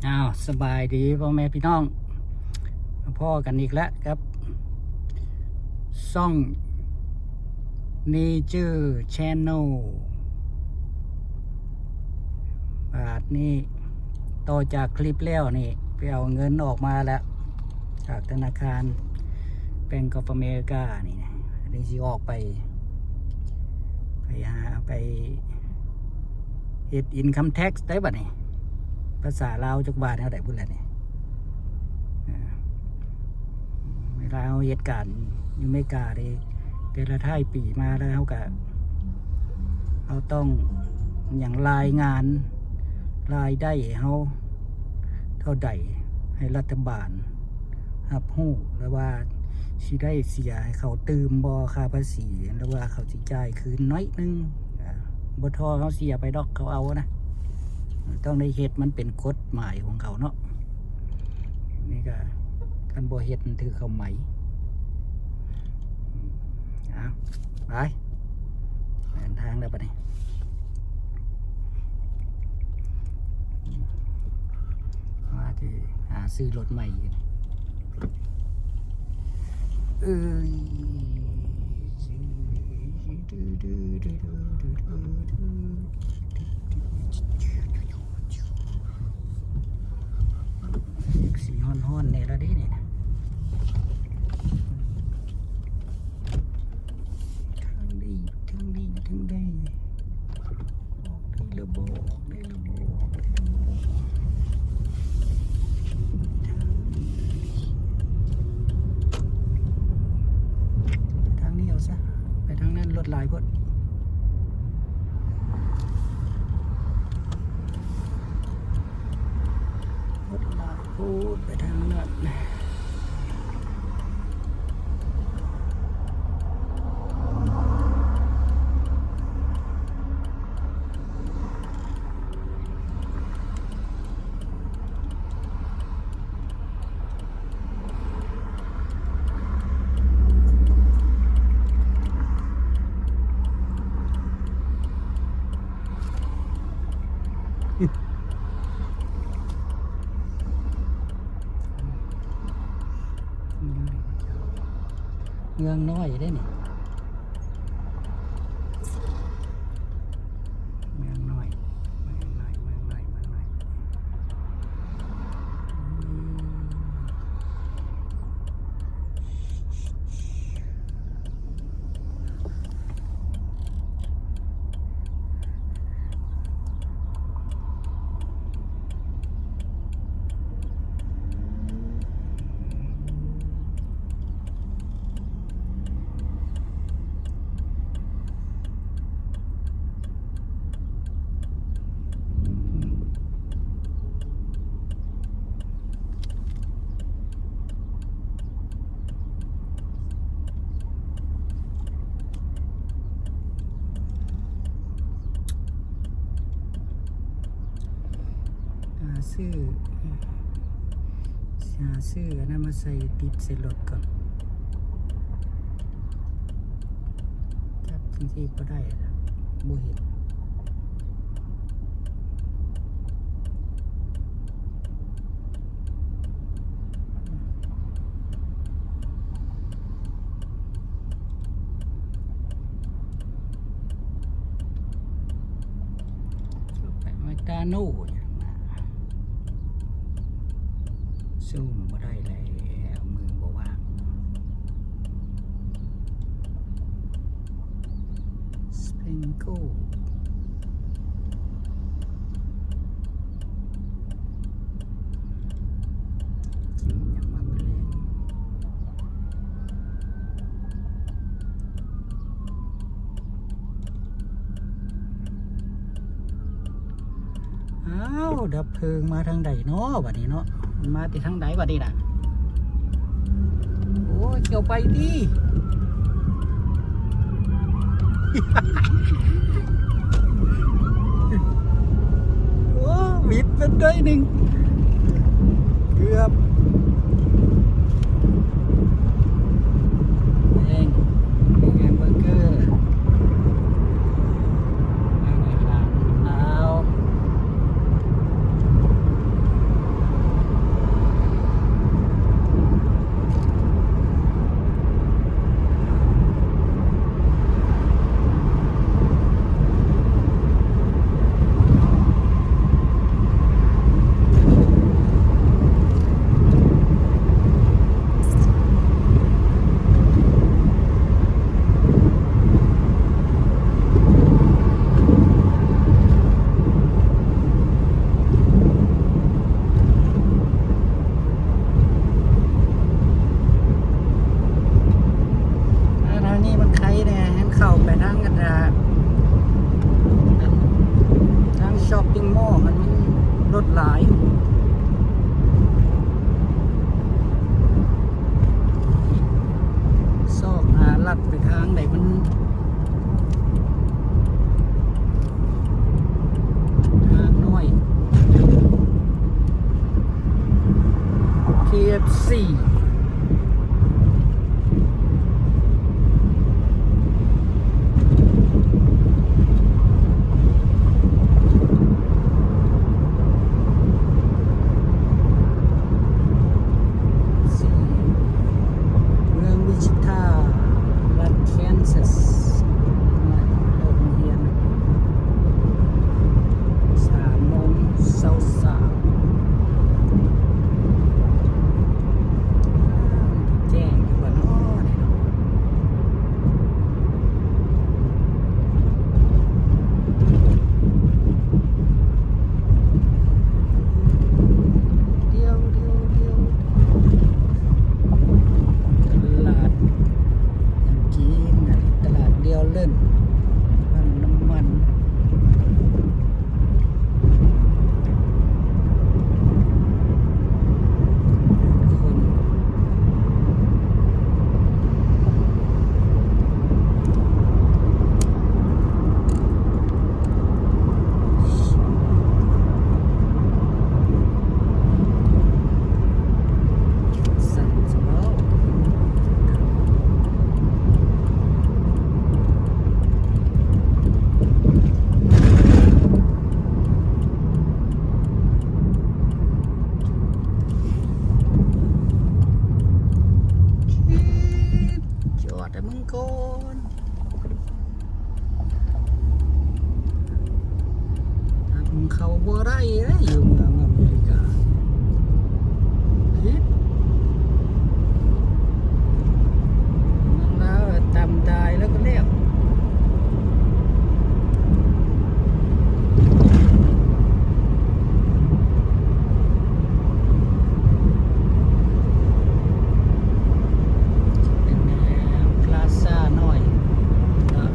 ອ້າວ ສະບາຍດີພໍ່ແມ່ພີ່ນ້ອງ ມາພໍ້ກັນອີກແລ້ວກັບຊ່ອງ Nature Channel ບາດນີ້ ຕໍ່ຈາກຄລິບແລ້ວນີ້ ໄປເອົາເງິນອອກມາແລ້ວ ຈາກທະນາຄານ Bank of America ນີ້ນະ ອັນນີ້ຊິອອກໄປ ໄປຫາ ໄປເຮັດ Income Tax ໄດ້ບັດນີ້ ພາສາລາວຈັກວ່າແນວໃດພຸ້ນແຫຼະນີ້ ເວລາເຮົາເຮັດການຢູ່ອາເມລິກາເດ້ ແຕ່ລະທ້າຍປີມາແລ້ວ ເຮົາກະ ເຮົາຕ້ອງຫຍັງ ລາຍງານລາຍໄດ້ເຮົາເທົ່າໃດໃຫ້ລັດຖະບານຮັບຮູ້ ແລະວ່າຊິໄດ້ເສຍໃຫ້ເຂົາຕື່ມບໍ່ ຄ່າພາສີ ຫຼືວ່າເຂົາຊິຈ່າຍຄືນໜ້ອຍໜຶ່ງ ອາ ບໍ່ທໍ່ເຮົາເສຍໄປດອກ ເຂົາເອົານະ ຕ້ອງໄດ້ເຮັດ ມັນເປັນກົດໝາຍຂອງເຂົາເນາະ ນີ້ກະ ຄັນບໍ່ເຮັດ ມັນຖືກເຂົາໄໝ ອືມ ເອົາ ໄປ ເດີນທາງແລ້ວບັດນີ້ ວ່າຊິຫາຊື້ລົດໃໝ່ຢູ່ ເອີຍ ຊິຮ້ອນໆແດ່ລະເດ້ນີ້ນະ ທາງໃດ ທາງໃດ ທາງໃດ ອອກໄດ້ລະບໍ່ ອອກໄດ້ລະບໍ່ ທາງນີ້ເອົາຊະ ໄປທາງນັ້ນລົດຫຼາຍໂພດ ລົດຫຼາຍໂພດ ໄປທາງນັ້ນ. ເມືອງນ້ອຍເດ້ນີ້ ເມືອງນ້ອຍ ເມືອງນ້ອຍ ເມືອງນ້ອຍ ເມືອງນ້ອຍ ອືມ. ຫາຊື້ ຫາຊື້ອັນນັ້ນມາໃສ່ ຕິດໃສ່ລົດກ່ອນ. ຈັບຈັ່ງຊີ້ບໍ່ໄດ້ລະ ບໍ່ເຫັນ. ໄປມາກາໂນ ຊູມບໍ່ໄດ້ແລ້ວ ມືບໍ່ວ່າງ. ສະເປັນໂກ ກິນຫຍັງມາມື້ແລງ? ອ້າວ ດັບເພີງມາທາງໃດເນາະ ບັດນີ້ເນາະ? ມັນມາແຕ່ທາງໃດບັດນີ້ນະ? ໂອ້ຍ ຈະໄປຕິ ໂອ້ ວິດເປັນໜ້ອຍໜຶ່ງ ເກືອບ. ແມ່ນ ແຮມເບີເກີ ຮ້ານອາຫານລາວ. ຊັອບປິງມໍລຫັ້ນມັນລົດຫຼາຍ ຊອກຫາລັດໄປທາງໃດມັນ ທາງນ້ອຍ ເຄເອັຟຊີ ເມືອງວິຊິທາ ລັດແຄນຊັສ ເລີກໂຮງຮຽນສາມໂມງຊາວສາມ ແຈ້ງຢູ່ບໍ່ນໍນີ້ເນາະ? ດຽວໆໆ ຕະຫຼາດຫຍັງຈີນ ຕະຫຼາດດຽວເລີນ ປ້ຳນ້ຳມັນ. ຈອດໃຫ້ເບິ່ງກ່ອນ ນຳເຂົ້າບໍ່ໄດ້ເດ້ ຢູ່ເມືອງອາເມລິກາ ຜິດ ເມືອງລາວ ຕຳຕາຍແລ້ວກໍແລ້ວ. ເປັນແນວພລາຊານ້ອຍເນາະ.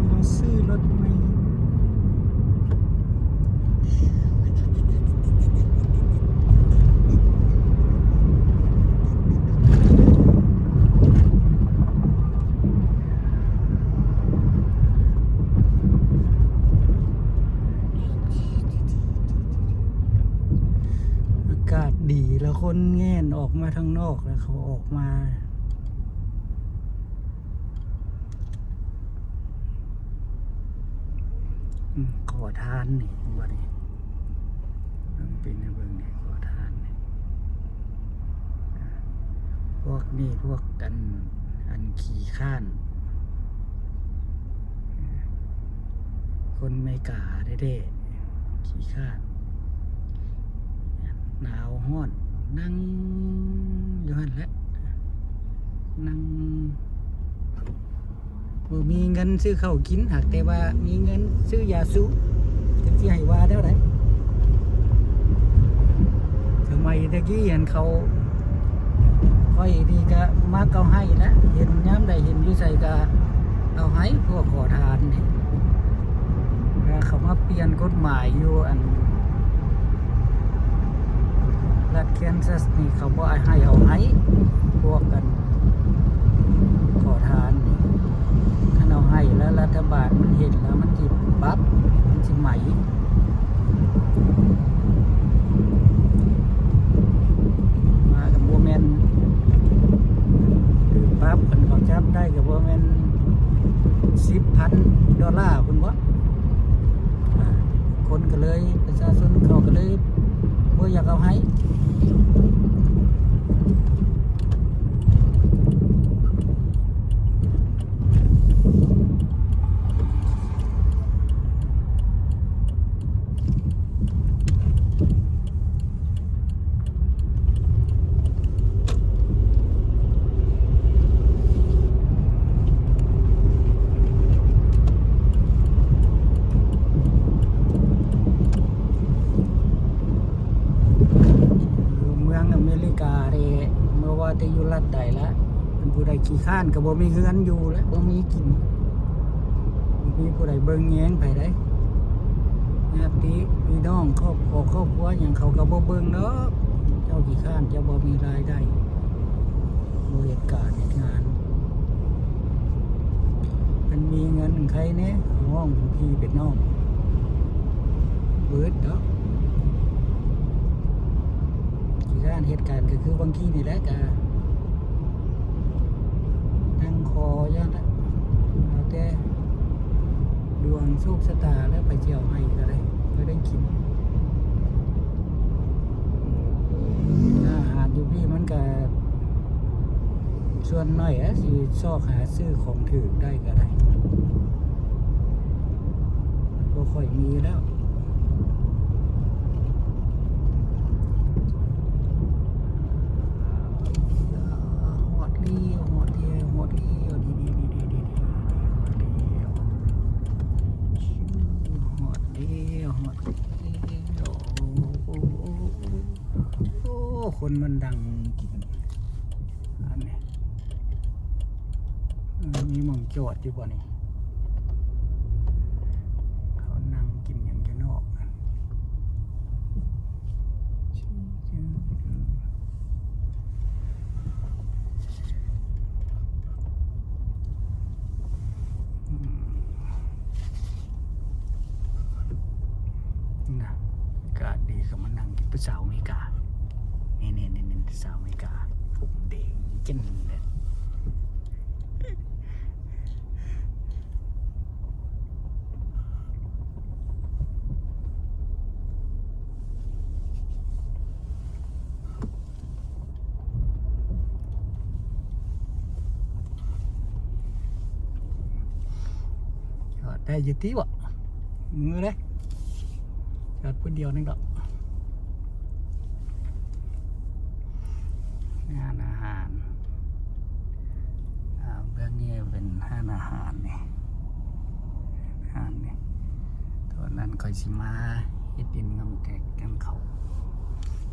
ເຮົາຊື້ລົດໃໝ່ ອາກາດດີລະ ຄົນແງນອອກມາທາງນອກລະ ເຂົາອອກມາ ອືມ ຂໍທານນີ້ ບັດນີ້ ເບິ່ງ ເປັນໃຫ້ເບິ່ງນີ້ ຂໍທານນີ້ ອາ ພວກນີ້ ພວກ ອັນ ອັນຂີ້ຄ້ານ ຄົນເມກາແທ້ໆ ຂີ້ຄ້ານ ໜາວຮ້ອນ ນັ່ງຢູ່ຫັ້ນແຫຼະ ນັ່ງ ບໍ່ມີເງິນຊື້ເຂົ້າກິນ ຫາກແຕ່ວ່າມີເງິນຊື້ຢາສູບ ຈັກຊິໃຫ້ວ່າແນວໃດ? ສະໄໝແຕ່ກີ້ຫັ້ນເຂົາ ຂ້ອຍນີ້ກະມັກເອົາໄຫ້ແຫຼະ ເຫັນຍາມໃດເຫັນຢູ່ໃສກະເອົາໄຫ້ ພວກຂໍທານນີ້ ແລ້ວເຂົາມາປ່ຽນກົດໝາຍຢູ່ອັນ ລັດແຄນຊັສນີ້ເຂົາບໍ່ໃຫ້ເອົາໄຫ້ ພວກກັນຂໍທານນີ້ ຄັນເອົາໄຫ້ແລ້ວລັດຖະບານມັນເຫັນແລ້ວມັນຊິປັບ ມັນຊິໄໝ ມາກໍບໍ່ແມ່ນຖືກປັບ ຄັນເຂົາຈັບໄດ້ກໍບໍ່ແມ່ນ ພັນດອນລາພຸ້ນບໍ ອ່າ ຄົນກໍເລີຍ ປະຊາຊົນເຂົາກໍເລີຍບໍ່ຢາກເອົາໃຫ້. ເມືອງອາເມລິກາເດ້ ບໍ່ວ່າແຕ່ຢູ່ລັດໃດລະ ຄັນຜູ້ໃດຂີ້ຄ້ານກໍບໍ່ມີເຮືອນຢູ່ແຫຼະ ບໍ່ມີກິນ ບໍ່ມີຜູ້ໃດເບິ່ງແຍງໃຜໃດ໋ ຍາດຕິພີ່ນ້ອງ ຄອບຄົວ ຄອບຄົວຫຍັງເຂົາກໍບໍ່ເບິ່ງດອກ ເຈົ້າຂີ້ຄ້ານ ເຈົ້າບໍ່ມີລາຍໄດ້ ບໍ່ເຮັດການເຮັດງານ ຄັນມີເງິນໃຄແດ່ ຮ້ອງເປັນພີ່ເປັນນ້ອງ ເບິດດອກ ຂີ້ຄ້ານເຮັດການ ກໍຄືບາງທີນີ້ແຫຼະ ກະນັ່ງຂໍຢ່າງລະ ແລ້ວແຕ່ດວງໂຊກຊະຕາແລ້ວ ໃຜຊິເອົາໃຫ້ກໍໄດ້ ກໍໄດ້ກິນ. ອາຫານຢູ່ພີ້ມັນກະສ່ວນໜ້ອຍແຫຼະ ຊິຊອກຫາຊື້ຂອງຖືກໄດ້ກໍໄດ້ ບໍ່ຄ່ອຍມີແລ້ວ. ຮອດແລ້ວ ຮອດແລ້ວ ຮອດແລ້ວ ດີໆ ຮອດແລ້ວ ຮອດແລ້ວ ຮອດແລ້ວ. ໂອ້ ຄົນມັນນັ່ງກິນອັນນີ້ ເອີ ມີໝ່ອງຈອດຢູ່ບໍ່ນີ້? ເຂົານັ່ງກິນຫຍັງຢູ່ນອກ? ອືມ ນະ ອາກາດດີ ເຂົາມານັ່ງກິນ ຜູ້ສາວອາເມລິກາ ນີ້ໆ ຜູ້ສາວອາເມລິກາ ຜົມແດງ ເກັ່ງເລີຍ. ຈອດໄດ້ຢູ່ຕິວະ? ມືເດ້ ຈອດພຸ້ນດຽວໜຶ່ງດອກ. ຮ້ານອາຫານ ອ່າ ເບື້ອງນີ້ເປັນຮ້ານອາຫານນີ້ ຮ້ານນີ້ ຕອນນັ້ນຂ້ອຍຊິມາເຮັດດິນງຳແຕກກັນເຂົາ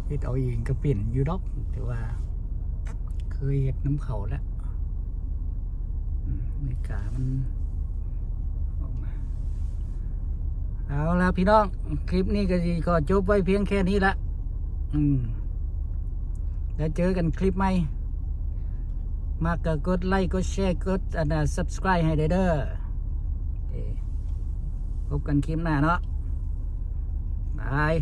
ເຮັດເອົາເອງກໍເປັນຢູ່ດອກ ແຕ່ວ່າເຄີຍເຮັດນຳເຂົາແລ້ວ ອາເມລິກາມັນອອກມາ. ເອົາລະພີ່ນ້ອງ ຄລິບນີ້ກໍຊິຂໍຈົບໄວ້ພຽງແຄ່ນີ້ລະ ອືມ ແລ້ວເຈີກັນຄລິບໃໝ່ ມັກກໍກົດໄລ ກົດແຊ ກົດອັນນະ subscribe ໃຫ້ແດ່ເດີ. ໂອເຄ ພົບກັນຄລິບໜ້າເນາະ ບາຍ.